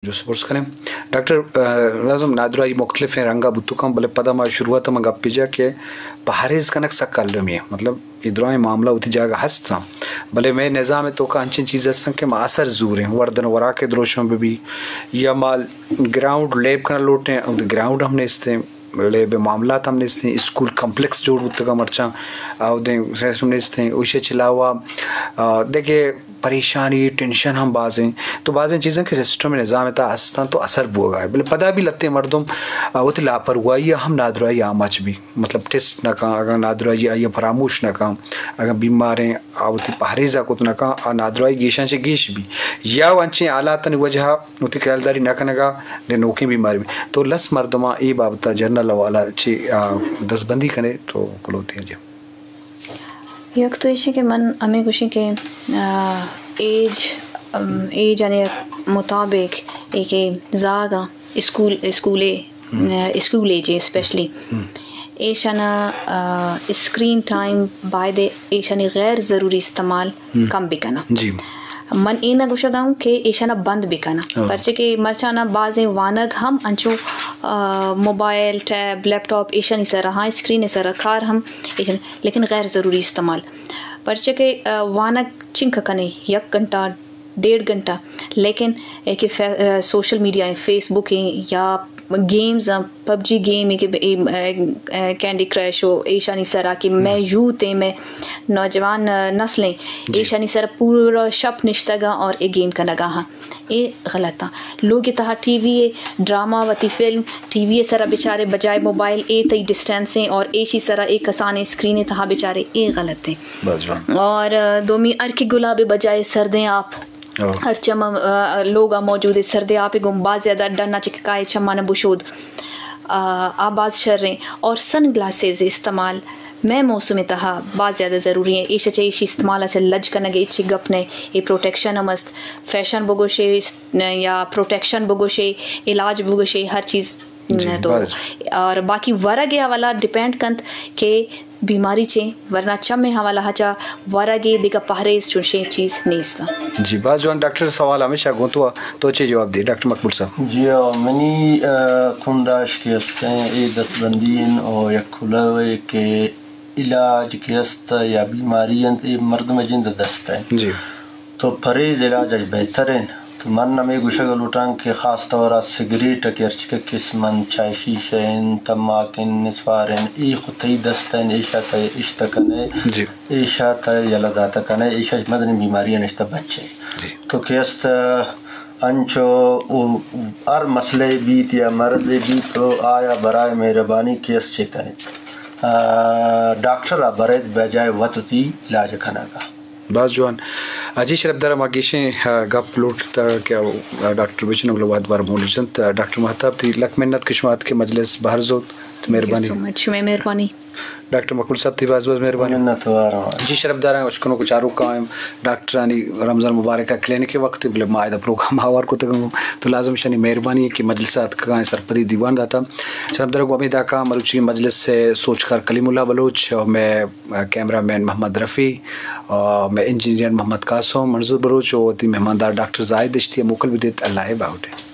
جست پرس کنیں۔ ڈاکٹر، آ، لازم نادراہی مختلفیں رنگا بوت کنت، بلے پدا ما شروعات ءَ ما گپ جا کہ پہریز کنگ سک المی ایں۔ مطلب، اے درائیں معاملہ وتی جاگہ ہست اَنت، بلے مئے نظام ءِ توکا انچیں چیز ہست اَنت کہ ما اثر زوریں، وردن وراک ءِ دروشم بہ بی، یا ما گراؤنڈ لیب کنگ لوٹیں، گراؤنڈ ہم نیست ایں۔ لیب ءِ معاملات ہم نیست ایں، اسکول کمپلیکس جوڑ بوتگ اَنت مرچاں، اودیں سسٹم نیست ایں۔ ایشی ءَ چہ علاوہ، آ، دگہ پریشانی، ٹینشن ہم باز ایں۔ تو بازیں چیز اَنت کہ سسٹم ءِ نظام ءِ تہا ہست اَنت تو اثر بوگ ءَ ایں۔ بلے پدا بھی لہتیں مردم، آ، وتی لاپرواہی ءَ ہم نادراہی آماچ بی، مطلب ٹیسٹ نہ کن، اگاں نادراہی آئی ءَ فراموش نہ کن، اگاں بیماریں آ وتی پہریز ءَ کت نہ کن، آ نادراہی گیشاں چہ گیش بی۔ یا انچیں حالاتانی وجہ ءَ وتی خیالداری نہ کنگ ءَ دے نوکیں بیماری بی۔ تو لس مردماں اے بابت ءَ جنرل حوالہ چی، آ، دستبندی کنے تو کلوتی جی۔ یک تو ایشی کہ من ہمیں گوشیں کہ، آ، ایج، ام، ایج آنی مطابق اے کہ زاگ آں اسکول، اسکولے، ہم۔ آ، اسکول ایج اسپیشلی۔ ہم۔ ایشانا، آ، اسکرین ٹائم باید ایشانی غیر ضروری استعمال ہم۔ کم بکناں۔ جی۔ من اے نہ گوشگا اوں کہ ایشانا بند بکناں۔ ہاں۔ پرچہ کہ مرچانا بازیں وانگ ہم انچو، آ، موبائل، ٹیب، لیپ ٹاپ ایشانی سرا، ہاں، اسکرین سرا کار ہم ایشانی، لیکن غیر ضروری استعمال۔ پرچہ کہ، آ، وانگ چنکا کنے یک گھنٹہ، ڈیڑھ گھنٹہ، لیکن اے کہ فے-، آ، سوشل میڈیا ایں، فیس بک ایں یا گیمز آں، پب جی گیم ایں کہ اے، اے، اے، کینڈی کرش و ایشانی سرا کہ مئے ہم۔ یوتھ ایں، مئے نوجوان، آ، نسل ایں، جی۔ ایشانی سرا پورا شپ نشتگاں اور اے گیم کنگا ہاں۔ اے غلط آں۔ لوگ تہا ٹی وی اے ڈرامہ، وتی فلم ٹی وی اے سرا بچارے بجائے موبائل، اے تئی ڈسٹینس ایں اور ایشی سرا اے کسانیں اسکرین تہا بچارے، اے غلط ایں۔ باز جوان۔ اور، آ، دومی ارک گلاب بجائے سردیں آپ۔ ہاں۔ ہر چم، آ، لوگ آ موجود ایں، سردیں آپ گوں باز زیادہ ڈنا چککائے چمانا بشود۔ آ، آ باز شر ایں۔ اور سن گلاسز استعمال مئے موسم تہا باز زیادہ ضروری ایں۔ ایشا چہ ایشی استعمال چہ لج کنگ اے چی گپ نہ ایں۔ اے پروٹیکشن ہم است۔ فیشن بگوشے اس-، یا پروٹیکشن بگوشے، علاج بگوشے، ہر چیز جی، تو باز۔ اور باقی ورگ ءِ حوالہ ڈیپینڈ کنت کہ بیماری چے، ورنہ چم ءِ حوالہ چہ ورگ ءِ دگہ پہریز چوشیں چیز نیست۔ جی، باز جوان ڈاکٹر، سوال ہمیشہ گوں تو، تو چے جواب دے ڈاکٹر مقبول صاحب؟ جی، آ، منی، آ، کنڈاش کہ است ایں، اے دستبندی ایں او یک کلوہ اے کہ علاج کہ است یا بیماری ایں، اے مردم جند دست ایں۔ جی۔ تو پرہیز علاج اش بہتر انت۔ تو من ہمے گوشگ لوٹاں کہ خاص طور ءَ سگریٹ کہ ہرچ کہ قسم انت، چائے شیشہ انت، تماک انت، نسوار انت، اے خود تئی دست انت، ایشا تہ اشتہ کن ئے، جی۔ ایشا تہ یلہ داتہ کن ئے، ایشا مزنیں بیماری انت، اشتہ بچ ئے۔ جی۔ تو کہ است انچو او ہر مسئلہ بیت یا مرضے بیت تو آیا برائے مہربانی کہ است چے کنیت۔ آ، ڈاکٹر ءَ برئیت بجائے وت وتی علاج کنگ ءَ۔ باز جوان۔ حاجی شرپدار، ما گیشیں، آ، گپ لوٹتگ کہ، آ، ڈاکٹر بچن بلے وھد بار مولوچ انت۔ آ، ڈاکٹر مہتاب، تئی لک منت کہ شما اتکے مجلس بہر زوت۔ مہربانی۔ Thank you so much. شمئے مہربانی۔ ڈاکٹر مقبول صاحب، تئی باز باز مہربانی۔ منت وار آں۔ جی شرپداراں، اشکنوک و چاروکاں، ڈاکٹرانی رمضان مبارک ءَ کلینک ءِ وقت بلے ما ادا پروگرام آوار کتگ، تو لازم اشانی مہربانی کہ مجلس ءَ اتکگاں، سرپدی دیوان داتا۔ شرپدار، گوں ہمے داکاں مروچی مجلس ءِ سوجکار کلیم اللہ بلوچ، مئے کیمرہ مین محمد رفیع، آ، مئے انجینئر محمد قاسم، منظور بلوچ و وتی مہماندار ڈاکٹر زاہد دشتی ءَ موکل بدیت۔ اللہ ءِ باہوٹ ئے۔